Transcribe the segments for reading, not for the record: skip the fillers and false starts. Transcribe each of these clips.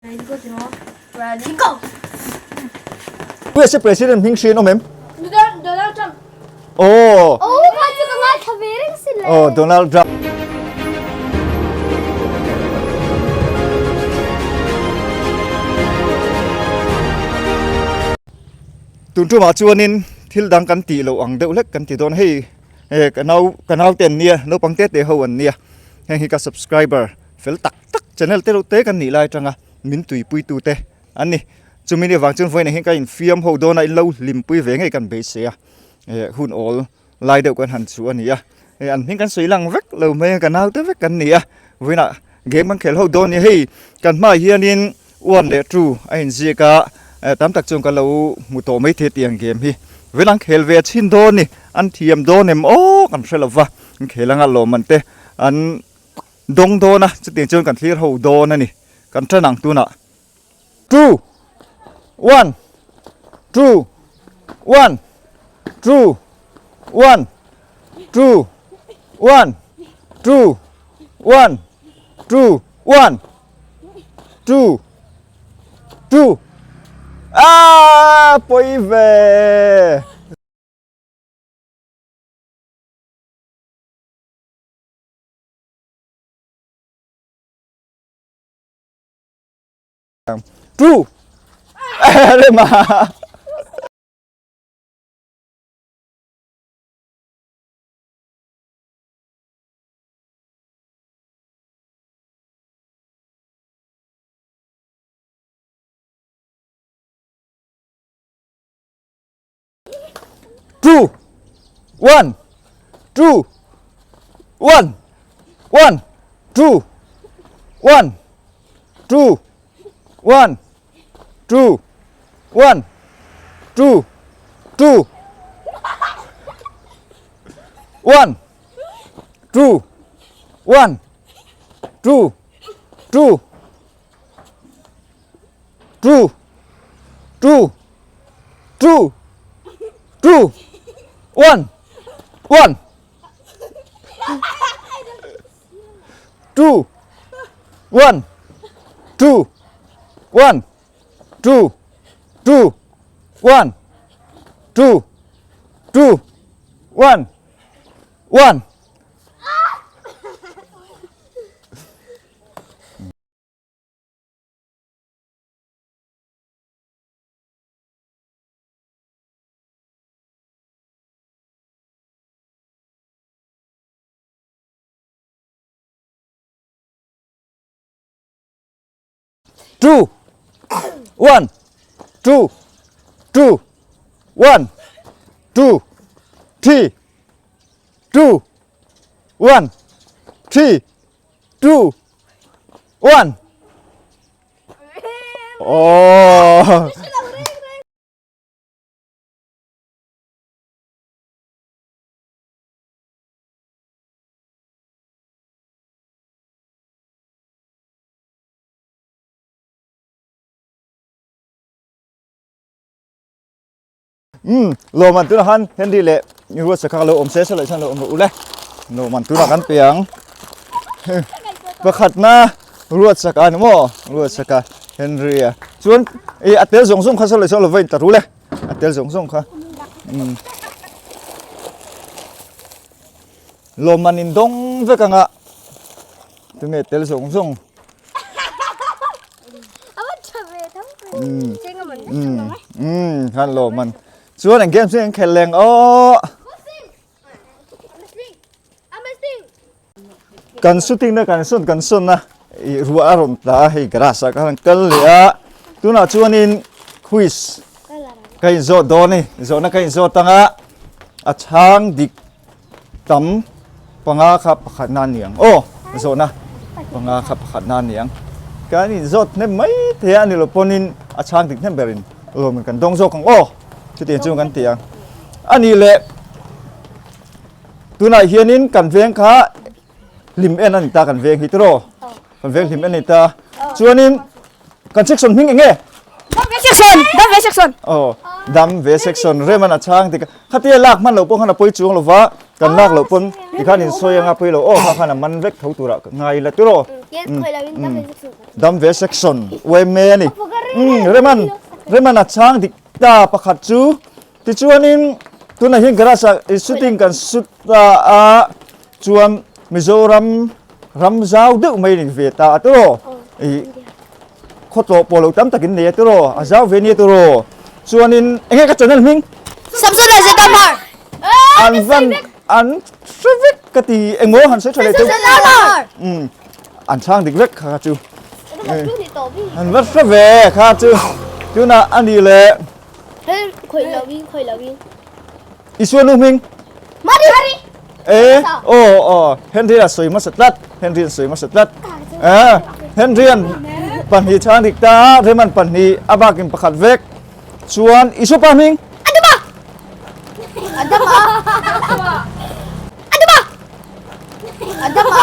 Ready go tiraw? Ready go! USA President hming hrian awm em? Donald Trump. Oh. Oh, kha chu ka ngaithla ve reng sin le. Oh, Donald Trump. Tun tumah chuanin thil dang kan tih loh ang deuh hlek kan ti dawn hei eh ka nau ka nau te an nia naupang te te ho an nia heng hi ka subscriber fel tak tak channel te reuh te kan nih lai atanga min tuipui te an ni chumi ni avang chuan vawiinah hian ka infiam ho dawn a in lo hlimpui ve ngei kan beisei a eh hun awl lai deuh kan han chu a ni a hei an hming kan sawi lang vek lo mai a ka naute vek kan ni a vawiinah game kan khel ho dawn a ni hei kan hmaah hianin one leh two a inziak a eh tam tak chuan ka lo hmu tawh maithei tiang game hi vawiin an khel ve chhin dawn a ni an thiam dawn em aw kan hre lo va an khel anga lawmman te an dawng dawn a chutiang chuan kan thlir ho dawn a ni kan tan ang tunah. Two, one, two, one, two, one, two, one, two, one, two, one, two, two. Ah, pawi ve. Two. Rema. Two. One. Two. One. One. Two. One. Two. One. Two. One. Two. Two. One. Two. One. Two. Two. Two two two two one one two one two one two two one two two one one Two, one, two, two, one, two, three, two, one, three, two, one. Oh. Um lawman tunah khan Henry leh Ruatsa kha ka lo awm se se leh chuan lo awm rawh u le lawman tunah kan pe ang pakhatna Ruatsa ka ani maw Ruatsa ka Henry a chuan ih a tel zawng zawng kha saw leh chuan lo va in ta ru le a tel zawng zawng kha um lawman in dawng vek anga tunge tel zawng zawng khan lawm an chuan an games hi an khel leng aw kan shooting na kan sun kan sun na i ruah a rawn tla a hei grass ah khan kal leh a tunah chuanin quiz ka inzawt dawn a ni zawhna ka inzawt anga a chhang dik Tam panga kha pakhat na niang aw zawhna panga kha pakhat na niang kan in zawt hnem mai thei a ni lo pawnin a chhang dik hnem berin lawmin kan dawng zawk ang aw chutiang chu kan ti ang a ni leh tunah hianin kan veng kha hlim en a ni ta kan veng hi tiraw Kan veng hlim en nei ta. Chuanin kan section hming enge? Dam ve section, dam ve section. Oh, dam ve section reman a chang dik. Khatia lak hman lo pawh khan a pawi chuang lova. Kan lak loh pawn tikhan in sawi anga pawi lo aw kha khan a man vek tho turah ngai ila tiraw. Dam ve section yma a ni. Reman Reman a chhang dik ta pakhat chu tichuanin tunah hian garage ah shooting kan shoot ta a chuan Mizoram ram zau deuh mai a ni ve ta a tiraw. Ih Khawtlawh pawh lo tam takin nei a tiraw, a zau ve nia tiraw. Chuanin enge ka channel hming? Samson leh Zetamar. An van an hre vek ka ti engmaw han sawi tha leh teuh. Umm an chhang dik vek kha kha chu. An va hre ve kha chu. Tunah a nih leh. Isua nu hming? Mari. E aw aw Henry a sawi hmasa tlat Henry an sawi hmasa tlat eh Henry an pahnih chhang dik ta Reman pahnih a bakin pakhat vek chuan Isua pa hming? Adama Adama Adama Adama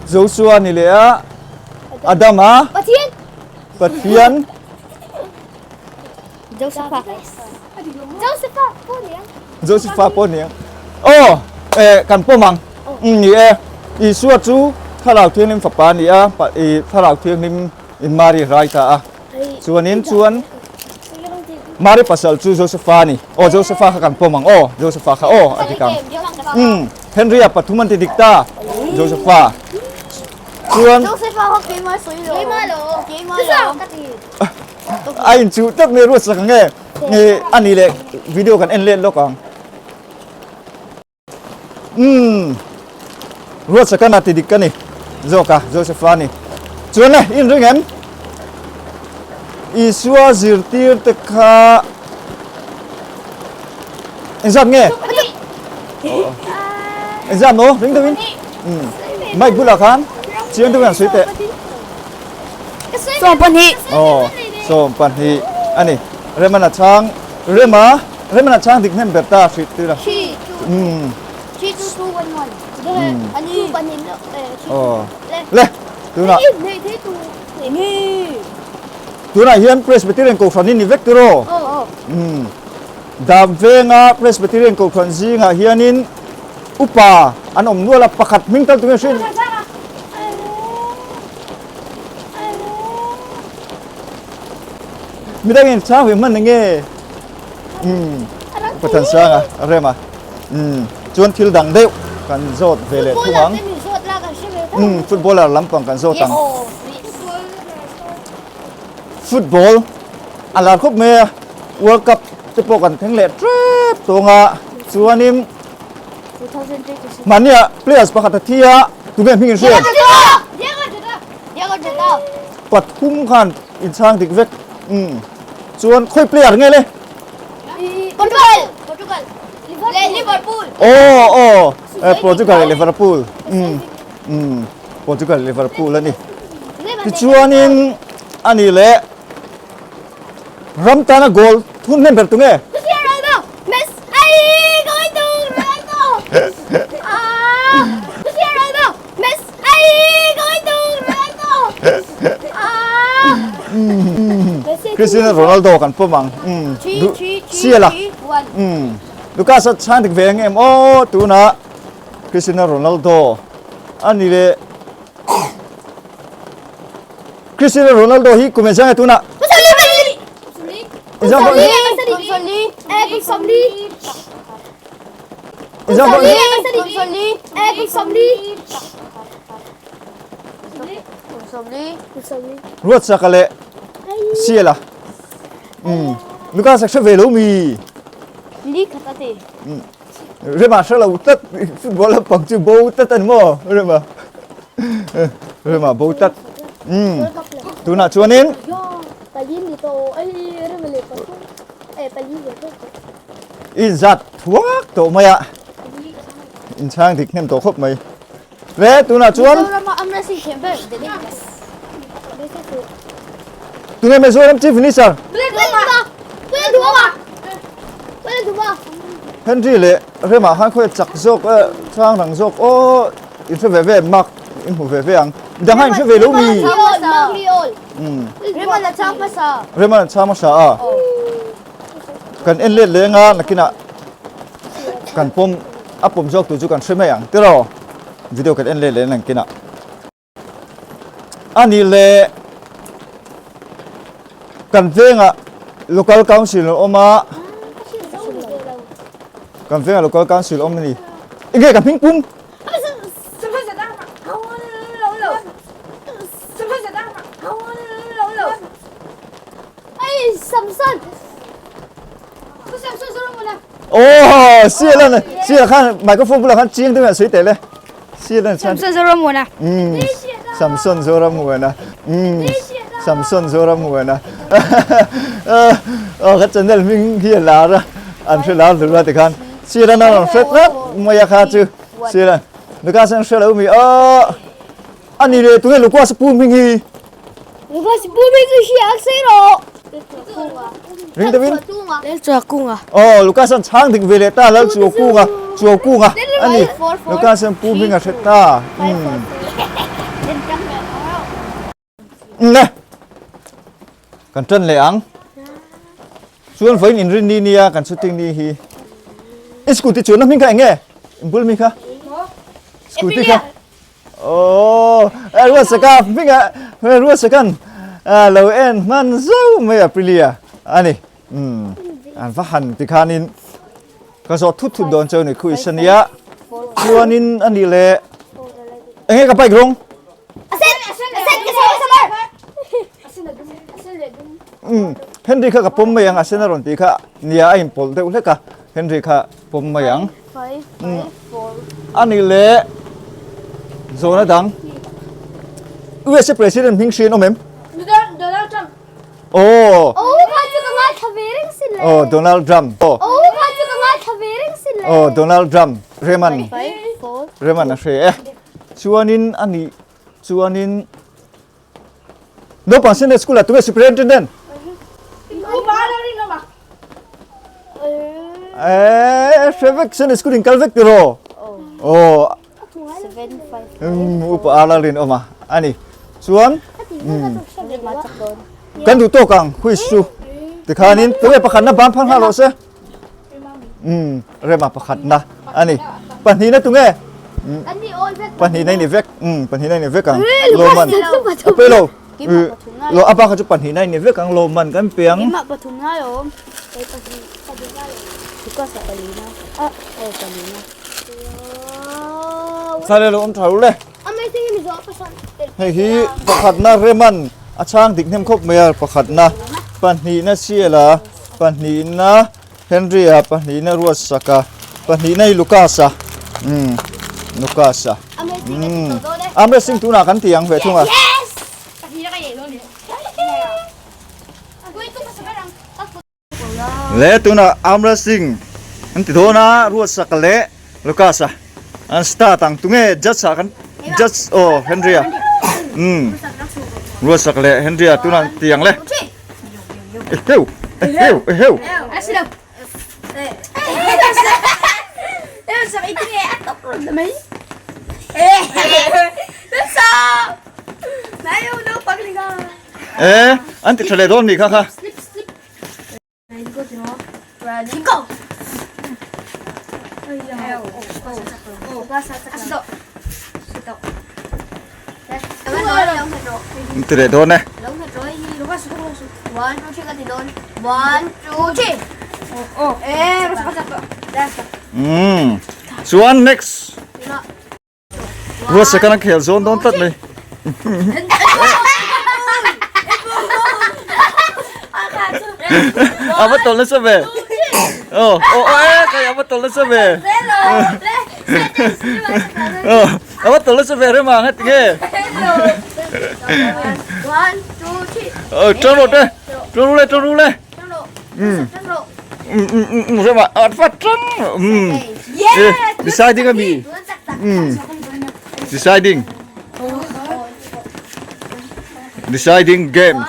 Joshua ni leh a Adama Pathian Pathian Josepha. Josepha pawh ni ang. Josepha pawh ni ang. Aw, eh, kan pawm ang. Mm, ni e. Isua chu Thlarau Thianghlim fapa a ni a, i Thlarau Thianghlim in Mari rai ta a. Chuanin chuan Mari pasal chu Josepha a ni. Aw, Josepha kha kan pawm ang. Aw, Josepha kha aw a dik ang. Mm, Henry-a pathum an ti dik ta. Josepha. Chuan Josepha kha keimah sawi lo. Keimah lo. Keimah lo. A inchuh tak mai ruat sak ang e. Nge a ni leh video kan en let lawk ang. Umm ruat sak a ti dik ka ni zawk a Josepha ni. Chuan le in ring em? Isua zirtir te kha engzat nge? Engzat maw? Ring deuhin. Umm mic bulah khan chiang deuhin an sawi teh. 12. Aw, 12 a ni. Remana chhang, Rema, Remana chhang dik hnem ber ta hrilh tir a. 3, 2, Mm. 3, 2, 2, 1, 1. Ani. Aw. Le, tunah. Tunah hian Presbyterian Kohhran hi ni vek tur aw. Mm. Dam venga Presbyterian Kohhran zingah hianin upa an awm nual a, pakhat hming tal tunge hrilh. Midangin chhang ve hman enge umm Pathian sanga a rem a umm chuan thil dang deuh kan zawt ve leh thung ang umm footballer lampang kan zawt ang football a lar khawp mai a world cup te pawh kan thleng leh tep tawng a chuanin Mahnia players pakhat a thi a, tunge hming in hriat? Pathum khan in chhang dik vek. Umm. Chuan khawi player nge le? Portugal. Portugal. Leh Liverpool. Aw aw eh, Portugal leh Liverpool. Umm. Umm. Portugal leh Liverpool a ni. Tichuanin ani leh Ram tana goal thun hnem ber tunge? Cristiano Ronaldo, Messi, ai Ronaldo, Ronaldo. Ah, Cristiano Ronaldo, Messi, ai Ronaldo, Ronaldo. Ah. Cristiano Ronaldo kan pawm ang. Um, siala. Um, Lucas a chhan dik ve ang em aw tuna Cristiano Ronaldo ani le Cristiano Ronaldo hi kum engzah nge tunah? Engzah pawh Engzah pawh Ruatsaka leh Siela. Um, Lucas a hre ve lo mi. Rema hre lo tlat football lampang chu bo tlat a ni maw Rema Rema bo tlat umm tunah chuanin inzat thuak tawh mai a inchhang dik hnem tawh khawp mai le tunah chuan tunge Mizoram Chief Minister Henry leh Rema khan khawi chak zawk eh chhang rang zawk aw in hre ve ve mark in hmu ve ve ang midang khan in hre ve lo mi Rema la chhang hmasa a. Kan en let leng a nakinah kan pawm a pawm zawk tur chu kan hre mai ang tiraw video kan en let leh ang kinah a nih leh kan vengah local council a awm a kan vengah local council a awm a ni enge ka hming pum. Oh, sialan sialan khan microphone bulah khan chiang deuh sawi teh le. Sialan chuan Samson Zoramuana. Mm. Samson Zoramuana. Mm. Samson Zoramuana. Oh, ka channel hming hi a lar a. An hre lar hlur a tikhan. Sialan a rawn hre tlat mai a kha chu. Sialan. Lucas an hre lo mi. Oh. Ani le tunge Lucas pu hming hi. Lucas pu hming hi hria ang sei rawh. Ring deuhin. Lal Chua Kunga. Oh, Lucas an chhang dik ve leh ta Lal Chua Kunga, Chua Kunga ani. Lucas an pu hming a hre ta. Um. Ne. Kan tan leh ang. Chuan vawiin inrin ni nia kan shooting ni hi. I scooty chuan na hming kha eng nge? In bul mi kha? Scooty kha. Aww Ruatsaka hmingah Ruatsakan lo en hman zauh mai a Prilia a ni. Umm an va han ti khanin ka zawh thut thut dawn cheu ni khu i ania chuanin a nih leh enge ka bike rawng umm Henry kha ka pawm mai ang a sen a rawn tih kha nia a inpawlh deuh hlek a Henry kha pawm mai ang. A nih leh zawhna dang USA President hming hrian awm em? Donald Trump. Oh. Oh, kha chu ka ngaithla ve reng sin le. Oh, Donald Trump. Oh. Oh, kha chu ka ngaithla ve reng sin le. Oh, Donald Trump. Reman. Reman a hre e. Chuanin a nih chuanin Naupang Sunday School ah tunge Superintendent? Eh, hre vek Sunday School in kal vek tiraw? Oh. Upa ala rin awm a ani. Chuan kan duh tawk ang quiz chu. Tikhanin tunge pakhatna ban phal nghal rawh se. Umm rema pakhatna a ni. Pahnihna tunge? Pahnihna i ni vek. Umm pahnihna i ni vek ang. Lawman a pe lo. Lo a bak kha chu pahnihna i ni vek ang lawman kan pe ang. Keimah pathumna alawm. Kei pahnih pathumna alawm. Lucas a palina. A aw palina. Thla lo awm tha ru le. Hei hi pakhatna Reman a chhang dik hnem khawp mai a pakhatna pahnihna Siela pahnihna Henry-a pahnihna Ruatsaka pahnihna hi Lucas-a umm Lucas-a umm arm wrestling tunah kan ti ang ve thung a. Le tunah arm wrestling an ti dawn a Ruatsaka leh Lucas-a an start ang tunge judge ah kan judge aw Henry-a umm Ruatsaka leh Henry-a tunah an ti ang le eheu eheu eheu. E an ti tha leh dawn mi kha kha. Ti leh dawn e. Umm chuan next. Ruatsa kan a khel zawn dawn tlat mai. A va tawlh nasa ve. Aw aw aw e kai a va tawlh nasa ve. Aw a va tawlh nasa ve rem ang heti nge. Aw ṭang rawh te ṭang ru le ṭang ru le. Um um um rem a a va ṭang um deciding a mi um deciding deciding game.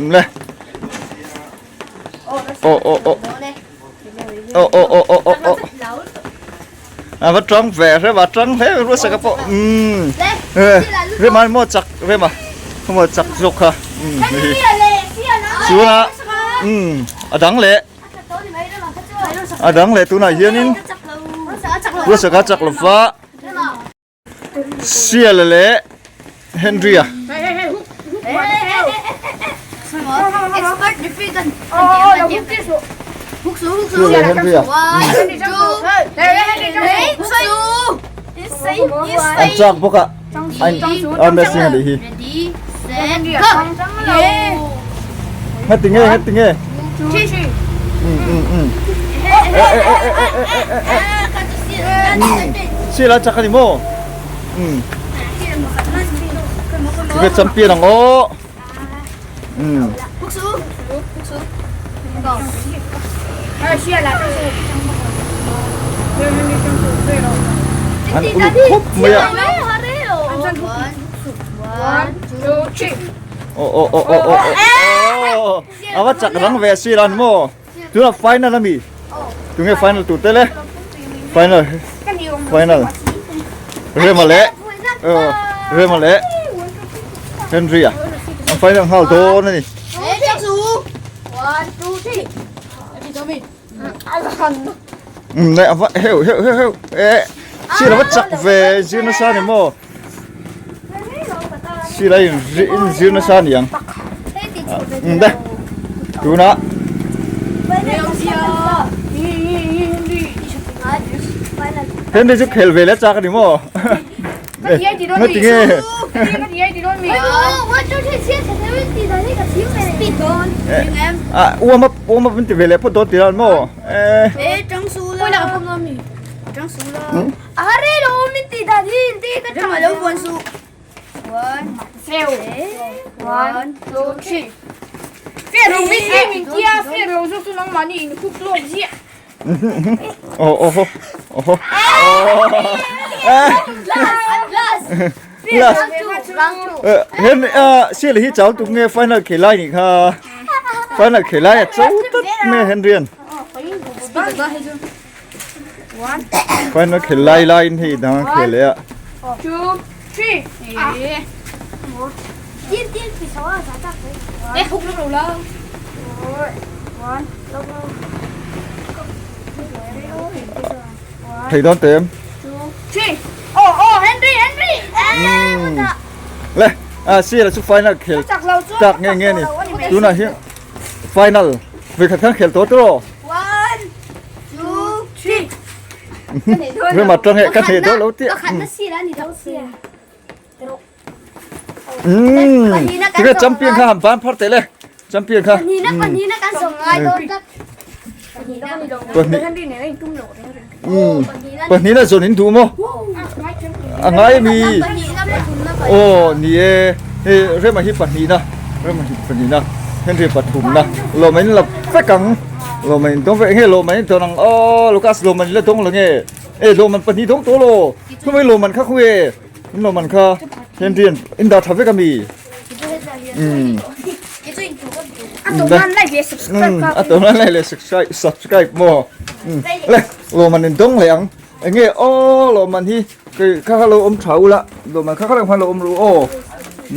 Le. Oh oh oh. Oh oh oh oh oh oh. A va tang ve rem a tang hle ruat saka pawh umm rem a maw chak rem a. Khawmaw chak zawk kha. Umm hei chuan a umm a dang leh a dang leh tunah hianin Ruatsaka chak lova Siala leh Henry-a. Siala leh Henry-a. An chak bawk a. An wrestling a nih hi. Heti nge heti nge. Siala chak a ni maw? Tige champion ang aw. An uluk khawp mai a. Aw aw aw aw aw aw a va chak rang ve si lan maw tunah final ami tunge final tur te le final final rema leh rema leh henry a an final nghal dawn ani a va heu heu heu heu eh sir a va chak ve zir nasa ni maw sir a in zir nasa ni ang de tunah Henry chu khel ve leh chak a ni maw Ngati nge? Ah, warm up, warm up ti ve leh phawt dawn ti ran maw? Eh. Oh oh oh oh. Last. Hen sial hi chau tuk nge final khelai ni kha. Final khelai a chau tat me Henryan. Final khelai lai in hei dang khel e a. 2 3 Thei dawn tem. Le, a sir chu final khel tak nge nge ni. Tunah hian final ve khat khan khel tawh tawh. 1 2 3 Rema tang e ka thei dawn lo tia. Tige champion kha han ban phar teh le champion kha. Pahnih na zawn in duh maw? A ngai mi. Aw ni e hei Rema hi pahnih na Rema hi pahnih na Henry pathum na lawm in la vek ang lawm in dawng vek enge lawm in dawn ang aw Lucas lawm in la dawng lo nge e lawm an pahnih dawng tawh lo khawmai lawm an kha khawnge In lo man kha Henry an in dah tha vek a mi. Um. A to nan lai le subscribe subscribe mo. Um. Le lo man in dong le ang. Enge o lo man hi ke kha kha lo om tha ula. Lo man kha kha lo om ru o.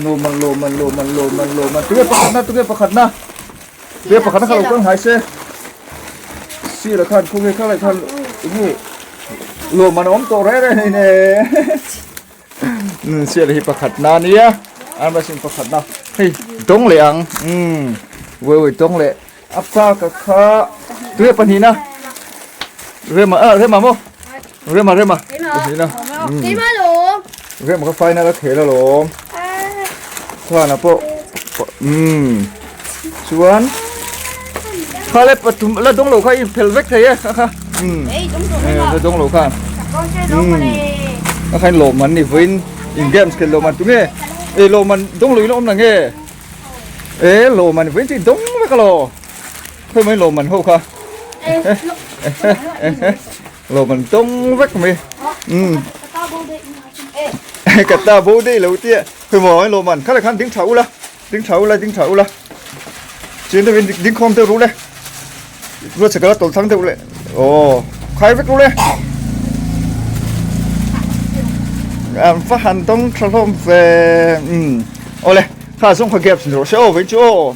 Lo man lo man lo man lo man lo man. Tuge pakhat na tuge pakhat na. Tuge pakhat na kha lo kang hai se. Si la khan khuge kha lai khan enge Lawm an awm tawh reng reng hei ne. Um sial hi pakhat na nia an va sin pakhat na hei dawng leh ang um wei wei dawng leh a pa ka kha tuia pahnih na rema ah rema maw rema rema pahnih na rema ka final a khel alawm khuana pawh um Chuan kha le pathum la dawng lo kha in phel vek thei e kha kha um la dawng lo kha um a khain lawm an ni vawiin in games khelh lawm an tunge e lawm an dawng lo in awm na nge e lawm an vawiin chu in dawng vek a law khawi mai lawm an ho kha lawm an dawng vek mai um ka ta bo dei lo tia khawi maw lawm an kha le khan ding tha ula Ding tha ula, ding tha ula. Chian deuhin ding khawm deuh ru le. Ruat chakala tawlh thang deuh le. Aw, khai vek ru le. An va han dawng tha hlawm ve. Um. Awle, Kha zawng kha gaps ni rawh se aw vei chu aw.